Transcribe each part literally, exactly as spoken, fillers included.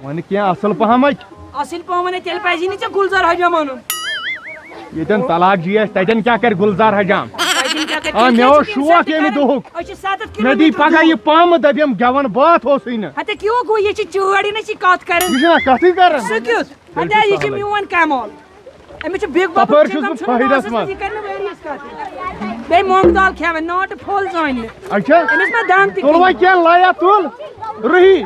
وۄنۍ کینٛہہ اصل پہمتھ۔ اصل پہمتھ، تیٚلہِ پزی نہٕ ژےٚ گُلزار حجام انُن۔ ییٚتٮ۪ن طلاق جی آسہِ، تتٮ۪ن کیٛاہ کرِ گُلزار حجام؟ تتٮ۪ن کیٛاہ کرِ؟ آ، مےٚ اوس شوق ییٚمہِ دُہُک۔ أسۍ چھِ ستتھ کِلوٗ مےٚ دی میٖٹر پگاہ دوٗر۔ یہِ پامہٕ، دپیم گٮ۪ون بٲتھ اوسُے نہٕ۔ ہتے کیٛاہ گوٚو، یہِ چھِ چٲڑ، یہِ نہ چھِ کتھ کران۔ یہِ چھُنہ کتھٕے کران۔ سُہ کیُتھ؟ ہتے یہِ چھُ میون کمال۔ أمِس چھُ بِگ بابُک ژٕپٹھۍ کم، چھُنہٕ فٲیدس منٛز۔ یہِ کرِ نہٕ ؤریَس کتھ۔ بیٚیہِ مۄنٛگہٕ دال کھٮ۪وان، ناٹہٕ پھوٚل زٲنۍ نہٕ۔ اچھا۔ أمِس ما دم تہِ تُل وۄنۍ کینٛہہ؟ کینٛہہ، لیا تُل۔ رُہی۔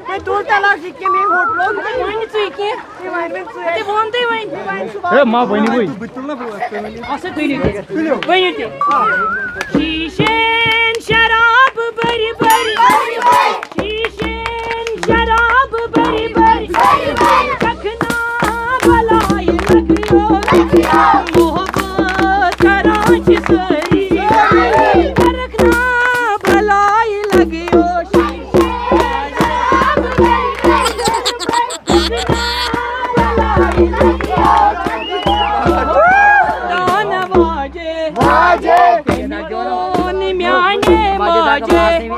ہے، تُل تَلہٕ اَکھ یہِ کیٚمۍ ہوٹلُک۔ وۄنۍ نہٕ ژٕے کینٛہہ۔ یہِ وَنہِ وۄنۍ ژٕے۔ تہِ ووٚن تٔمۍ وۄنۍ۔ ہے، ما ؤنِو وۄنۍ۔ اَچھا، تُلِو تیٚلہِ۔ ؤنِو تیٚلہِ۔ شیٖشن شراب بٔرۍ بٔرۍ۔ شیٖشن شراب بٔرۍ بٔرۍ۔ چکھنا بلاے لگیو۔ محبت کران چھِ سٲری۔ کرکھنا بلاے لگیو۔ دانہٕ واجے، واجے، میون میانہِ ماجے،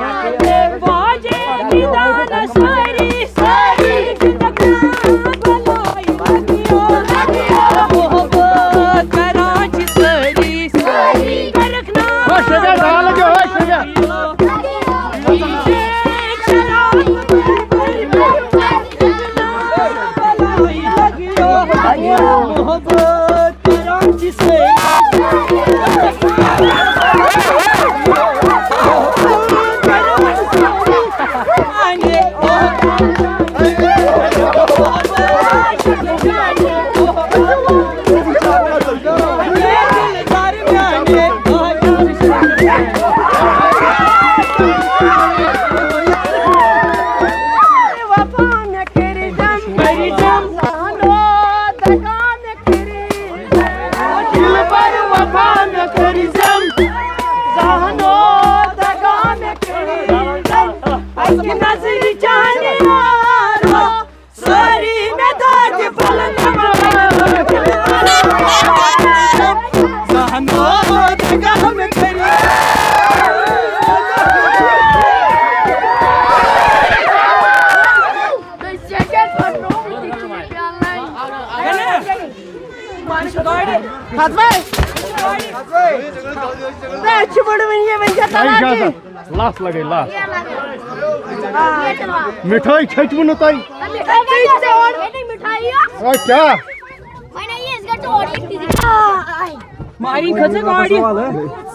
واجے، دانہٕ سٲری، سٲری، محبت کران چھِ سٲری، سٲری، کرکھ نا۔ ہو شبیہ، دال لگیو، ہو شبیہ۔ وفا مےٚ کٔرِزٮ۪م، کٔرِزٮ۪م۔ زانو دگا مےٚ کٔرِزٮ۪م۔ دِلبر وفا مےٚ کٔرِزٮ۪م۔ زانو دگا مےٚ کٔرِزٮ۪م۔ اَکہِ نظرِ چانہِ یارو۔ سٲری مےٚ دادِ پھلن تھاوان۔ زہنو دگا مےٚ کٔرِو۔ ہتوے۔ ہے، چھِ بٔڑ وٕنہِ یہِ، وٕنہِ چھےٚ تَلان کِنۍ؟ لَس لَگے، لَس۔ مِٹھٲے چھٔچوٕ نہٕ تۄہہِ؟ مِٹھٲے کیٛاہ؟ مہرِنۍ کھٔژ گاڑِ۔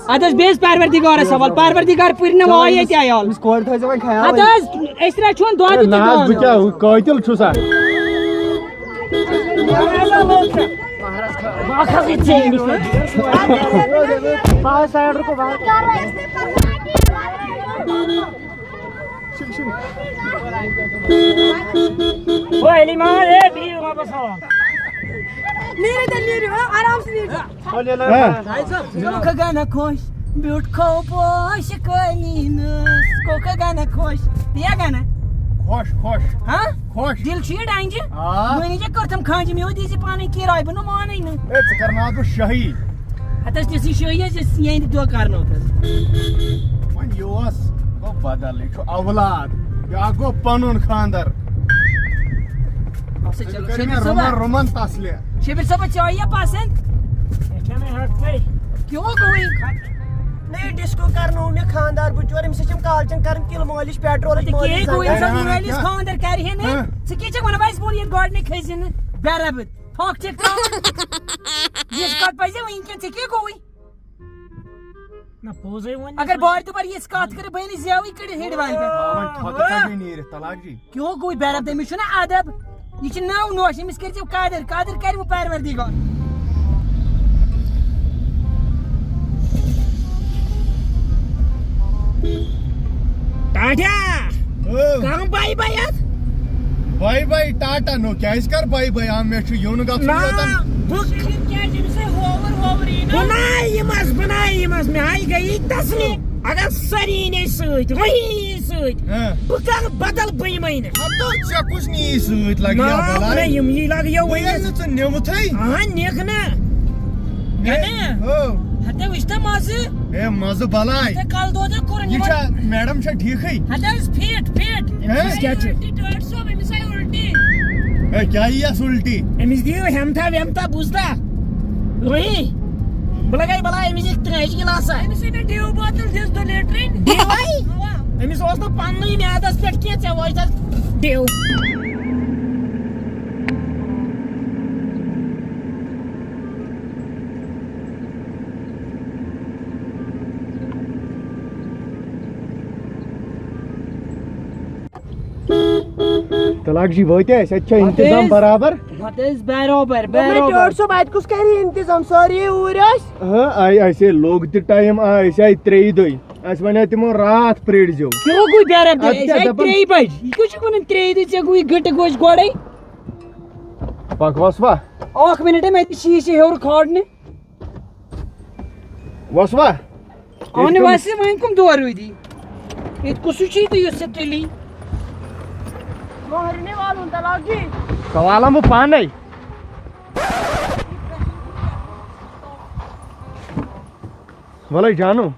اَدٕ حظ، بیٚیہِ حظ پروردگارَس حوالہٕ۔ پروردگار پُرِ نہٕ واے ییٚتہِ عیال۔ أمِس کورِ تھٲیزیو وۄنۍ خیال۔ اَدٕ حظ، أسۍ تہِ حظ چھُون دۄہ ہے، تہِ نہ حظ، دِوان۔ بہٕ کیٛاہ، ہُہ قٲتِل چھُسا؟ وہ علی محمد، اے، بِہِو رۄبَس حوالہٕ۔ نیٖرِو تیٚلہِ، نیٖرِو، آرام سے نیٖرِو۔ ہاں۔ کوکا گانا خۄش، بیوٗٹھ کھو پوش قٲلیٖنَس۔ کوکا گانا خۄش، پیا گانا؟ خۄش، خۄش۔ ہاں؟ خۄش۔ دِل چھُ یہِ ڈنٛجہِ؟ آ۔ وۄنۍ یہِ کٔرتھم کھانٛجہِ، مےٚ دیٖزِ پانَے کِراے، بہٕ نہٕ مانَے نہٕ۔ ہے، ژٕ کرناو بہٕ شٲہی۔ ہتس تہِ سی شٲہی حظ، یہِ یہِ دۄہ کرنو تہٕ۔ وۄنۍ یہِ اوس، گوٚو بدل، یہِ چھُ اولاد، بیٛاکھ گوٚو پنُن خانٛدر۔ اچھا، چلو، کٔرۍ مےٚ شبیر صٲبا۔ رُمن، رُمن تسلہِ۔ شبیر صٲبا، چاے یا پسند؟ کیوں گوٚوٕے؟ نٔے ڈسکو کرنو مےٚ خانٛدار، بہٕ چور، أمِس چھِ یِم کالچن کران تِلہٕ مٲلِش، پیٹرول تہٕ مٲلِش، کیٛاہ گوٚو ییٚمہِ ساتہٕ زنٛگن۔ مٲلِس خانٛدر کرِ ہے نہٕ؟ ہاں۔ ژٕ کیٛاہ چھکھ ونان؟ وۄنۍ اَسہِ ووٚن ییٚتہِ گۄڈٕنِکۍ کھٔسۍ زِ نہٕ برابر۔ پھۄکھ چھکھ ترٛاوان۔ یِژھ کتھ پزِ وٕنکیٚن، ژےٚ کیٛاہ گوٚوٕے؟ نہ، پوٚزے ووٚن مےٚ اگر تۄہہِ۔ بارِ تہٕ بارِ یِژھ کتھ کٔرِتھ، بہٕ أنِس زیوٕے کٔڑِتھ ہیٚرِ والہِ پٮ۪ٹھ۔ آ، وۄنۍ تھۄکہٕ ژَجے نیٖرِتھ، طلاق جی۔ کیوں گوٚوٕے برابر؟ تٔمِس چھُنہ ادب۔ یہِ چھِ نٔو نوش، أمِس کٔرۍزیو قدر، قدر کَرِ وۄنۍ پروردگار۔ ٹاٹھیا، او۔ کم بھائی بھائی اتھ؟ بھائی بھائی ٹاٹا نو، کیٛازِ کر بھائی بھائی؟ آ، مےٚ چھُ یُن گژھُن نا، یوٚتن۔ بہٕ شریٖف کیٛازِ أمِس ہے ہووُر وووُر یی نا؟ بہٕ ناے یِمس، بہٕ ناے یِمس، مےٚ آیہِ گٔیی تسلی۔ اگر سٲری یِنۍ سۭتۍ، وۄنۍ یی سۭتۍ۔ ہاں۔ بہٕ کرٕ بدل بٔنۍ مٔنۍ۔ ہتو ژےٚ کُس نی سۭتۍ لگہِ نا، یا بلاے؟ نہ، یِم یی لگہِ یا بہٕ وۄنۍ۔ ییٚلہِ نہٕ ژٕ نِمتھٕے۔ آ، نِکھ نا۔ ہے، گنہ۔ ہو۔ ہتے وٕچھ تہٕ مَزٕ۔ ہے، مَزٕ بَلاے۔ ہتے کَلہٕ دود ہا کوٚرُن یہِ یِمَن۔ چھا، میڈم چھا ٹھیٖکھٕے؟ ہتے ٲس فِٹ، فِٹ۔ ہے؟ أمِس کیٛاہ چھُ؟ ڈاکٹر صٲب، أمِس آیہِ اُلٹی۔ ہے، کیٛاہ یِیَس اُلٹی؟ أمِس دِیِو ہٮ۪متھا وٮ۪متھا بوٗزتھا؟ روحی، بہٕ لَگاے بَلاے أمِس یہِ ترٛیشہِ گِلاسا۔ أمِس ہے مےٚ ڈیو بوتل دِژ دۄن لیٹرِنۍ۔ ڈیوے؟ اَوا۔ أمِس اوس نہٕ پَننُے میادَس پٮ۪ٹھ کینٛہہ، ژےٚ وٲج تَس ڈیو۔ طلاق جی وٲتۍ أسۍ، اَتہِ چھا وٲتۍ انتظام أسۍ۔ برابر؟ وٲتۍ أسۍ برابر، دوٚپمَے برابر۔ ڈاکٹر صٲب، اَتہِ کُس کَرِ انتظام؟ سٲری اوٗرۍ ٲسۍ۔ ہاں، آے اَسے لوٚگ تہِ ٹایم، آے أسۍ آے ترٛیٚیہِ دۄہہِ۔ اَسہِ وَنیٛاے تِمو راتھ پرٛٲرۍزیو۔ کیٛاہ گوٚو بیرَب دۄہہِ؟ اَدٕ أسۍ کیٛاہ آے دَپان؟ ترٛیٚیہِ بَجہِ۔ یہِ کیٛاہ چھُکھ وَنان ترٛیٚیہِ دۄہہِ؟ ژےٚ گوٚوُے گٔٹہٕ گوجہِ گۄڈَے۔ پَکھ وَس وا۔ اَکھ مِنَٹ، مےٚ تہِ شیٖشہٕ ہیوٚر کھالنہِ۔ وَس وا۔ اہنہِ وَسہِ، وۄنۍ کٕم دورٕ روٗدی؟ ییٚتہِ کُسُے چھُے تہٕ یُس ژےٚ تُلی؟ مہرنہِ والُن طلاق جی۔ سوالَن بہٕ پانَے۔ وَلَے جانو۔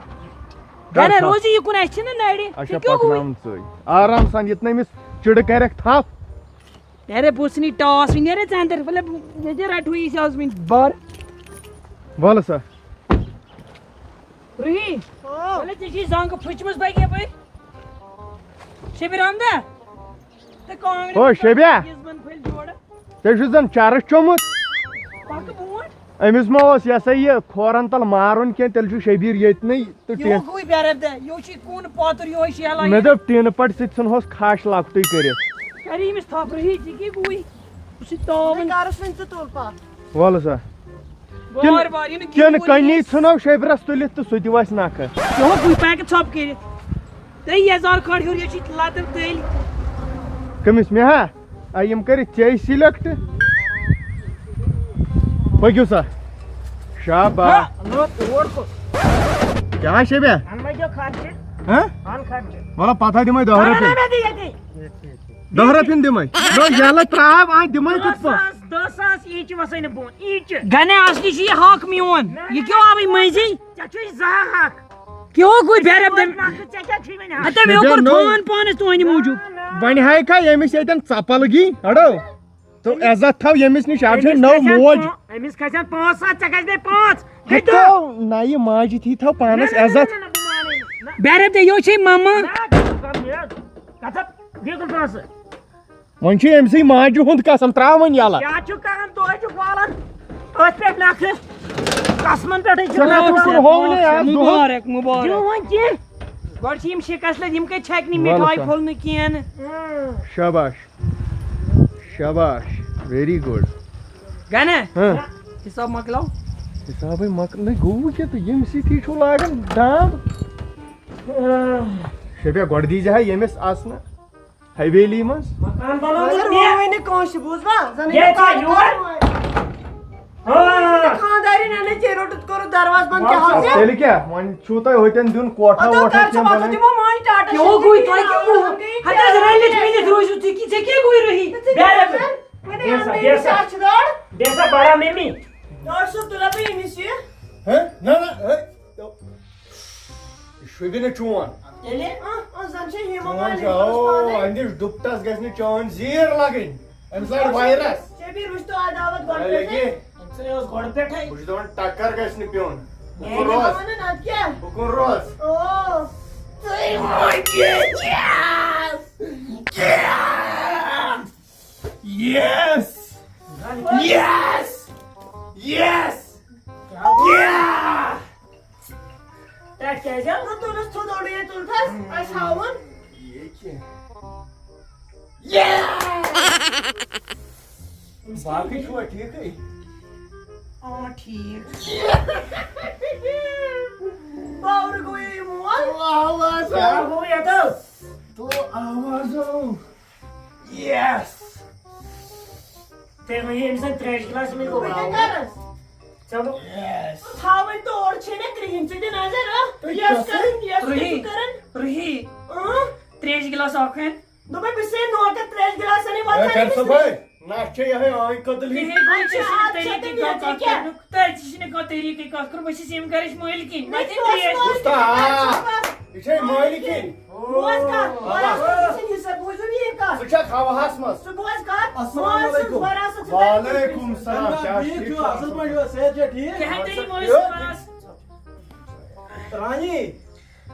گرے روزِ یہِ کُن، اَسہِ چھِنہٕ نَرِ۔ اچھا، ژےٚ کیٛاہ گوٚوُے؟ پَکناوُن ژٕے۔ آرام سان، ییٚتہِ نہٕ أمِس چِڑٕ کَرٮ۪کھ تھَپھ۔ نیرے بہٕ ژھٕنی ٹاس وۄنۍ، نیرے ژٕ اندر، مطلب، مےٚ دِ رٹھ ہُہ یہِ سیاز وۄنۍ بار۔ وَلہٕ سا۔ روحی، ہاں۔ وَلہٕ ژےٚ چھِ زنٛگ پھٕچمٕژ بَگہِ یَپٲرۍ۔ شبیر احمدہ، تہٕ کانٛگرِ او منٛز شبیہ۔ یِژھ بَن پھٔلۍ جوڑٕ۔ ژےٚ چھُ زَن چرس چومُت۔ پَکہٕ برونٛٹھ۔ أمِس ما اوس یہِ ہسا یہِ کھورن تل مارُن کینٛہہ، تیٚلہِ چھُ شبیر ییٚتنٕے۔ تہٕ یہِ ٹیٚن-، گوٚوُے بے رحم دے، یہِ چھُے کُن پاتُر، یہِ چھُے ہلان۔ مےٚ دوٚپ ٹیٖنہٕ پٹہِ سۭتۍ ژھٕنہوس کھش لۄکٹُے کٔرِتھ۔ کَرِ ییٚمِس تھپھ رُہی، ژےٚ کیٛاہ گوٚوُے؟ بہٕ چھُس تاوَن۔ کَرُس وۄنۍ ژٕ تُل پَتھ۔ وَلہٕ سا۔ وارٕ وارٕ، یہِ نہٕ کِنہٕ کِہیٖنۍ کَنی ووٚنُے۔ ژھٕنو شبرس تُلِتھ تہٕ سُہ تہِ وَسہِ نَکھٕ۔ یہِ ہو گوٚوُے، پَکہِ ژھۄپہٕ کٔرِتھ۔ تہٕ یَزار کھٲلۍ ہیوٚر، یہِ چھِ لَتہٕ تٔلۍ۔ کٔمِس، مےٚ ہا؟ آ، یِم کٔرِتھ ژےٚ select۔ پٔکِو سا۔ شاباش۔ ہا، لوٚت اور کُس؟ کیٛاہ چھے مےٚ؟ اَنہٕ وۄنۍ دِیو خرچہٕ۔ ہہ؟ اَن خرچہٕ۔ وَلہٕ پَتہٕ ہا دِمَے دَہ نہ، نہ، رۄپیہِ۔ مےٚ دِ ییٚتی۔ دَہ رۄپیَن دِمَے۔ نہ، یَلہٕ ترٛاو، آ، دِمَے کِتھ پٲٹھۍ؟ دَہ ساس، دَہ ساس، یہِ چھِ وَسٲنہِ بۄن، یہِ چھِ۔ گَنے اَصلی چھُ یہِ حق میون۔ نہ، یہِ نہ، کیٛاہ آوٕے مٔنٛزی؟ ژےٚ چھُے زٕ حق۔ کیٛاہ گوٚو بے رحم تٔمۍ؟ ژےٚ کیٛاہ چھُے وۄنۍ حق؟ ہَتہ مےٚ کوٚر نہ، نہ۔ فون پانَس تُہٕنٛدِ موٗجوٗب۔ نہ، نہ۔ وۄنۍ ہاے کھا ییٚمِس ییٚتٮ۪ن ژپل گی، اَڑو۔ تو عزت تھاو ییٚمِس نِش، آز چھے أمِس نٔو کھسن موج۔ پا-، أمِس کھسن پانٛژھ ساس، ژےٚ کھسنے پانٛژھ۔ ہے ہتو۔ تو نَیہِ ماجہِ تھی تھاو پانَس نہ، نہ، عزت۔ نہ، نہ، بہٕ مانَے نہٕ۔ نہ۔ بے رحم تہِ یو چھے مما۔ نہ، ژٕ کَم یہِ۔ کَتھ ہا، بیٚیہِ کُن پونٛسہٕ۔ وۄنۍ چھُ أمۍ سٕے ماجہِ ہُنٛد قسم، ترٛاو وۄنۍ یَلہٕ۔ کیٛاہ چھُکھ کران؟ تُہۍ چھِو والان أتھۍ پٮ۪ٹھ نَکھٕ۔ قسمَن پٮ۪ٹھٕے چھِو ژٕ نَکھٕ۔ چھُکھ کُن ہوونے آز دۄہَس۔ مُبارک، مُبارک۔ دِیِو وۄنۍ کینٛہہ۔ گۄڈٕ چھِ یِم شِکَس لٔدۍ، یِم کَتہِ چھَکھ نہٕ وَلہٕ مِٹھایہِ سا۔ پھوٚل نہٕ کینٛہہ نہٕ۔ شاباش۔ شاباش۔ Very good۔ گَنہ؟ ہاں۔ حِساب مۄکلاو۔ حِسابٕے مۄکل-، نہ گوٚو کیٛاہ تہٕ ییٚمہِ سۭتی چھُو لاگان دام۔ شبیہ، گۄڈٕ دیٖزِ ہا ییٚمِس آسنہٕ۔ حویلی منٛز؟ مکان بنوومُت مگر مےٚ۔ وۄنۍ نہٕ کٲنٛسہِ، بوٗزوا؟ زَن یے یہِ ژےٚ کَتھ یور؟ کَرُن وۄنۍ۔ ہاں۔ خانٛدارِنۍ اَنے ژےٚ روٚٹُتھ کوٚرُتھ دروازٕ بنٛد کیٛاہ حظ ژےٚ؟ تیٚلہِ کیٛاہ؟ وۄنۍ چھُو تۄہہِ ہوٚتٮ۪ن دیُن کوٹھا اَدٕ ووٹھا کَر ژٕ کینٛہہ پَتہٕ بَنٲوِتھ؟ دِمو مۄنٛڈۍ ٹاٹا کیٛاہ گوٚوُے شیٖرِتھ تۄہہِ کیٛاہ گوٚو؟ کِنۍ ہَتہٕ حظ رٔلِتھ مِلِتھ روٗزِو تُہۍ کہِ ژےٚ کیٛاہ گوٚوُے رٔحی؟ ژٕ تہِ بیٚہہ سا، وۄنۍ بیٚہہ سا۔ بیٚہہ سا۔ اَچھِ دٲر۔ بیٚہہ سا بڑا ممی۔ ڈاکٹر صٲب، تُلہ بہٕ ییٚمِس یہِ۔ ہہ؟ نہ، نہ، ہے۔ شوٗبہِ نہٕ چون۔ تیٚلہِ؟ آ، آ، زَن چھِ ہیٖمو چون والٮ۪ن چھُ، کوٚرمُت او، پانَے۔ أہٕنٛدِس ڈُپٹَس گژھِ نہٕ چون زیٖر لَگٕنۍ۔ أمِس لَگہِ وایرَس۔ شبیر، وٕچھ تو عداوت گۄڈٕ اَلے پٮ۪ٹھَے۔ کہِ؟ أمۍ سٕے اوس گۄڈٕ پٮ۪ٹھَے۔ بہٕ چھُس دَپان ٹَکَر گژھِ نہٕ پیوٚن۔ بہٕ ہے، کُن مےٚ روز؟ وَنان اَدٕ کیٛاہ؟ بہٕ کُن روز؟ او۔ ژٕے وۄنۍ کیٛاہ؟ کیٛاہ؟ Yes! Yes! Yes! کیٛاہ؟ ترٛٹھ کیٛازِ؟ نہ، تُلُس تھوٚد اوٚڑُے، تُل تھَس، اَسہِ ہاوُن۔ یے کیٛاہ؟ Yeah! باقٕے چھُوا ٹھیٖکٕے؟ آ، ٹھیٖک۔ باورٕ گوٚو یہِ مول۔ تو آواز کیٛاہ آو۔ گوٚو یَتھ؟ تو آواز آو۔ Yes! تیٚلہِ وۄنۍ ییٚمہِ ساتہٕ ترٛیشہِ گِلاس مےٚ گوٚو بہٕ کیٛاہ آوُر۔ کَرَس؟ چلو۔ Yes! تھاوٕنۍ تور چھے مےٚ کرٛہِنۍ ژٕ دِ نظر، اَتھ۔ تُہۍ یَس کیٛاہ کَرٕنۍ، یَس کیٛاہ روحی، چھُ کَرٕنۍ؟ روحی، اۭں؟ ترٛیشہِ گِلاس اَکھ اَن۔ دوٚپمَے بہٕ چھُسے نوکَر، ترٛیشہِ گِلاس اَنٕنۍ، وَتھ اے، اَنٕنۍ کر بہٕ صٲبٕے، نہ چھے یِہوٚے آنۍ کٔدٕل ہی۔ تُہۍ ہے گوٚو، ژےٚ چھُنہٕ اَتھ طریٖقہٕ چھَتہٕ کَتھ مےٚ ژےٚ کیٛاہ؟ کَرنُک، تۄہہِ تہِ چھِنہٕ کانٛہہ طریٖقٕے کَتھ کٔر، بہٕ چھَس ییٚمہِ گَرٕچ مٲلکِن۔ مےٚ تہِ ترٛیش۔ اُستا، آ، یہِ چھے مٲلکِن۔ بوز کَتھ، بابا۔ بوز کَتھ، ژٕ چھَکھ ہَوہَس منٛز۔ سُہ بوز کَتھ۔ السلام علیکم۔ وراثت چھِ وعلیکم السلام، کیٛاہ ٹھیٖک چھِو؟ اَصٕل پٲٹھۍ چھِوا؟ صحت چھا ٹھیٖک؟ کیٛاہ ہے تیری مٲلۍ چھِ وراثت؟ رانی۔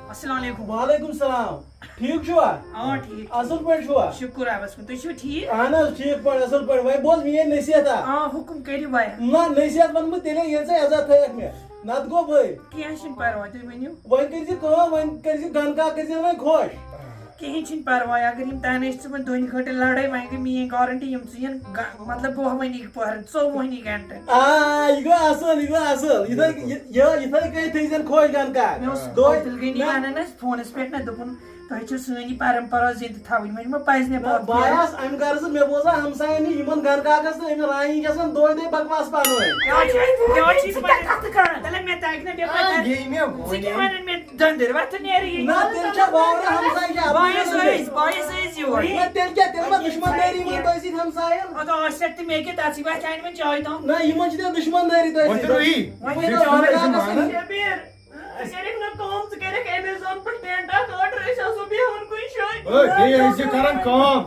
السلام علیکم۔ وعلیکم السلام۔ ٹھیٖک چھِوا؟ آ، ٹھیٖک۔ اَصٕل پٲٹھۍ چھِوا؟ شُکُر رۄبَس کُن۔ تُہۍ چھِو ٹھیٖک؟ اَہَن حظ، ٹھیٖک پٲٹھۍ، اَصٕل پٲٹھۍ۔ وۄنۍ بوز میٛٲنۍ نصیحت اَکھ۔ آ، حُکُم کٔرِو وۄنۍ۔ نہ، نصیحت وَنہٕ بہٕ تیٚلے، ییٚلہِ ژٕ عزت تھٲیَکھ مےٚ۔ نَتہٕ گوٚو بٔلۍ۔ کینٛہہ چھُنہٕ پَرواے، تُہۍ ؤنِو۔ وۄنۍ کٔرۍ زِ کٲم، وۄنۍ کٔرۍ زِ گَنہٕ کاک، کٔرۍ زِ وۄنۍ خۄش۔ کِہیٖنۍ چھُنہٕ پَرواے، اگر یِم تَنہٕ ٲسۍ ژٕ وۄنۍ دۄنہِ گٲنٛٹَن لَڑٲے، وۄنۍ گٔے میٛٲنۍ گارنٹی، یِم ژٕ یِن گَ-، مطلب، وُہوٕنی پٔہرَن، ژوٚوُہٕنی گھنٹَن۔ آ، یہِ گوٚو اَصٕل، یہِ گوٚو اَصٕل۔ یِتھَے، یہِ، یہِ، یِتھَے کٔنۍ تھٲیزٮ۪ن خۄش گَنہٕ کاک۔ مےٚ اوس دۄہَے عبدالغنی نہ۔ وَنان اَسہِ فونَس پٮ۪ٹھ نہ، دوٚپُن، "تۄہہِ چھو سٲنۍ یہِ پرمپرا زِندٕ تھاوٕنۍ"، وۄنۍ ما پَزِ مےٚ نہ، پَتھ بہٕ کینٛہہ؟ آس اَمہِ غرضہٕ، مےٚ بوزا ہمساین نِش، یِمَن گَنہٕ کاکَس تہٕ أمِس رانی گژھان دۄہَے دۄہَے بکواس پانہٕ ؤنۍ۔ یہِ حظ چھِ، یہِ حظ چھِ یہِ ژٕ کیٛاہ کَتھٕ کَران؟ تَلے مےٚ تَگہِ نہ، مےٚ آ، پَتہٕ ییٚمۍ مےٚ ژٕ کیٛاہ وَنان مےٚ دٔنٛدٕر؟ وۄتھ تہٕ نیرٕ ییٚتہِ۔ نہ، تیٚلہِ چھا باورٕ ہمساے چھا؟ بہٕ آیس أزۍ، بہٕ آیس أزۍ یور۔ نہ، تیٚلہِ کیٛاہ؟ تیٚلہِ ما دُشمن دٲری یِمن تۄہہِ سۭتۍ ہمساین؟ اَدٕ آسٮ۪کھ تہٕ مےٚ کیٛاہ، تَتھ سۭتۍ وۄتھِ اَنہِ وۄنۍ چاے تام۔ نہ، یِمن چھِ تیٚلہِ دُشمن دٲری تۄہہِ وۄنۍ سۭتۍ۔ کٔرِو یی۔ وۄنۍ یہِ کٔرِو چھُ یہِ۔ شبیٖر، ژٕ کٔرِکھ نہٕ کٲم، ژٕ کٔرِکھ Amazon پٮ۪ٹھ tent اکھ order، أسۍ آسو بیٚہوان کُنہِ جایہِ۔ ہے، بیٚیہِ ٲسۍ زِ کران کٲم۔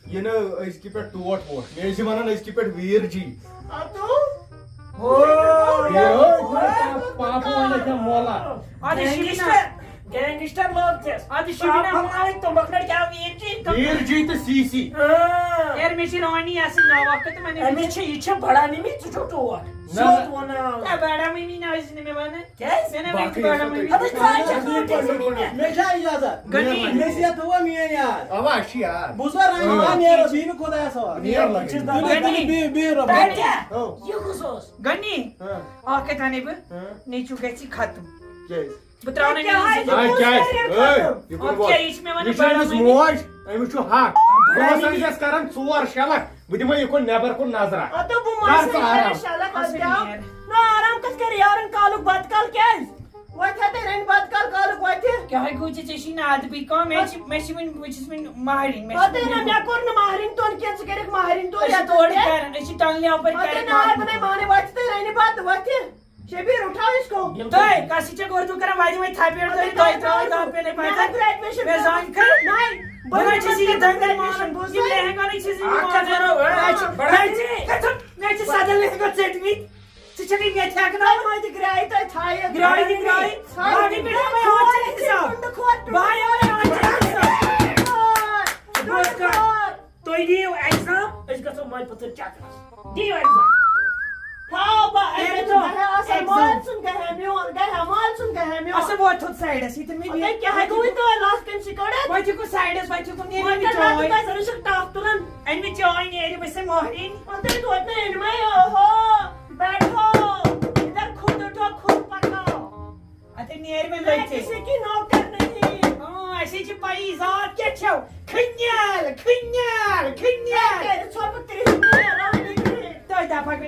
یہِ نہٕ أزکہِ پٮ۪ٹھ ٹوٹھ ووٹھ، مےٚ ٲسۍ زِ وَنان أزکہِ پٮ۪ٹھ ویٖر جی۔ اَدٕ؟ ہو۔ یہِ ٲے، پاپہٕ وَنہِ کیٛاہ مولا۔ اَدٕ شِبیٖنا۔ Gangster، gangster لوگ ژےٚ۔ اَدٕ شِبیٖنا۔ السلام علیکم، بخنڈ کیٛاہ ویٖر جی؟ ویٖر جی تہٕ سی سی۔ اۭں۔ یار، مےٚ چھِ رانی آسٕنۍ ناو اَکھ تہٕ وَنان أمِس چھِ، یہِ چھِ بڑان أمِس، ژٕ چھُکھ ٹوٹھ۔ نہ۔ سیوٚد وَنان۔ ہے، بڑا مٔمی نہ ٲسۍ نہٕ مےٚ وَنان۔ کیٛازِ؟ مےٚ نہ وَنہِ باقٕے بڑا ٲسۍ مٔمی۔ اَدٕ ژٕ ہا چھَکھ نہٕ أمِس۔ مےٚ چھا اِجازت؟ غنی۔ نصیحت ہوا میٛٲنۍ یار۔ اَوا، اَسہِ چھِ یار۔ بوٗزوا رحمان؟ اۭں۔ نیرو، بِہِو خۄدایَس حوالہٕ۔ نیر لَگٲیِو۔ بِہِو، بِہِو، بِہِو رۄبَس۔ کَتہِ؟ اۭں۔ یہِ کُس اوس؟ غنی۔ اۭں۔ اَکھ کَتھ وَنے بہٕ، اۭں۔ نیٚچوٗ گژھِ ختم۔ کیٛازِ؟ بہٕ ترٛاوٕ نہٕ کیٛاہ نِوٕز۔ ہے، کیٛاہ؟ ہے، یہِ کُن اَدٕ وَن۔ کیٛاہ، یہِ چھِ مےٚ وَنان یہِ چھِ بڑا أمِس مٔمی۔ موج، أمِس چھُ حق۔ بہٕ اوسَس أمِس کران ژور شےٚ لَچھ، بہٕ دِمَے یہِ کُن نٮ۪بر کُن نظرا۔ اَدٕ بہٕ ما کر ژٕ آرام۔ شےٚ لَچھ اَدٕ اَصٕل کیٛاہ؟ نیر۔ نہ، آرام کَتھ کَرِ یارَن کالُک بَتہٕ کال کیٛازِ؟ وۄتھِ ہا تیٚلہِ رَنہِ بَتہٕ کال کالُک وۄتھِ۔ کیٛاہ ہے گوٚو ژےٚ؟ ژےٚ چھِی نہٕ عادتٕے کانٛہہ، مےٚ چھِ، مےٚ چھِ وٕنہِ، بہٕ چھَس وٕنہِ مہرِنۍ، مےٚ چھِ اَدٕ نہ، وٕنہِ مےٚ کوٚر نہٕ مہرِنۍ توٚن کینٛہہ، ژٕ کٔرِکھ مہرِنۍ توٚن أسۍ چھِ یَتھ تورٕ پٮ۪ٹھ۔ کران، أسۍ چھِ ٹنٛگلہِ اَپٲرۍ اَدٕ کران نہ، مہرِنۍ۔ بہٕ نے مانَے، وۄتھِ تہٕ رَنہِ بَتہٕ، وۄتھِ۔ شبیر، اٹھاؤ اس کو۔ تۄہہِ کَس سۭتۍ چھَکھ اردو کران؟ وۄنۍ دِمَے تھپھ پٮ۪ٹھ تۄہہِ، تۄہہِ ترٛاوو دَہ پٮ۪ٹھ مےٚ پَتہٕ۔ مےٚ حظ graduation مےٚ زانہِ کھٔر۔ نہ، بہٕ نہ چھَس یہِ دٔنٛدٕر مانان، یہِ لہنگا نہ چھَس یہِ مانان۔ مےٚ چھِ، مےٚ چھِ، مےٚ چھِ سَداہ لہنگا ژٔٹمٕتۍ۔ ژٕ چھَکھ یہِ مےٚ تھٮ۪کناوان؟ تۄہہِ مٲدِ گرٛایہِ تۄہہِ تھایہِ۔ گرٛایہِ تہِ گرٛایہِ۔ گرٛایہِ باقٕے پٮ۪ٹھ مےٚ آسہِ حِساب۔ کھوژِ، کھوژِ۔ باقٕے پٮ۪ٹھ آسہِ حِساب۔ بوز کَتھ۔ تُہۍ دِیِو exam، أسۍ گژھو مٔلۍ پٔتھٕر چکرس۔ دِیِو exam۔ تھاو بہٕ، أمۍ چھُ exam۔ گرِ آسان، exam۔ مٲلۍ سُنٛد گرِ ہا میون، گرِ ہا مٲلۍ سُنٛد گرِ ہا میون۔ اچھا، وۄتھ تھوٚد sideس، یہِ تہِ مےٚ، مےٚ تۄہہِ کیٛاہ ہیٚکو وۄنۍ تۄہہِ لاسٹَس سۭتۍ کٔڑِتھ؟ وۄنۍ تہِ کُن sideس، وۄنۍ تہِ کُن نیرِ وۄنۍ مےٚ کَر چاے۔ مےٚ تۄہہِ سۭتۍ چھُکھ ٹَپھ تُلان؟ أمۍ مےٚ چاے نیرِ، بہٕ چھَسے ماہرِنۍ۔ وۄنۍ تۄہہِ توتہِ نہٕ أنۍ مَے، اوہو، بیٹھو، اِدھر خود اٹھو، خود پکاو۔ اَتہِ نیرِ وۄنۍ میں لٔٹھے۔ کسی کی نوکر نہیں۔ آ، اَسے چھِ پَیی، ذات کیٛاہ چھَو؟ کھٔنیٛال، کھٔنیٛال، کھٔنیٛال۔ ہے، ژھۄپہٕ کٔرِتھ نیران نِکرِ۔ تۄہہِ دَپہٕ ہا بہٕ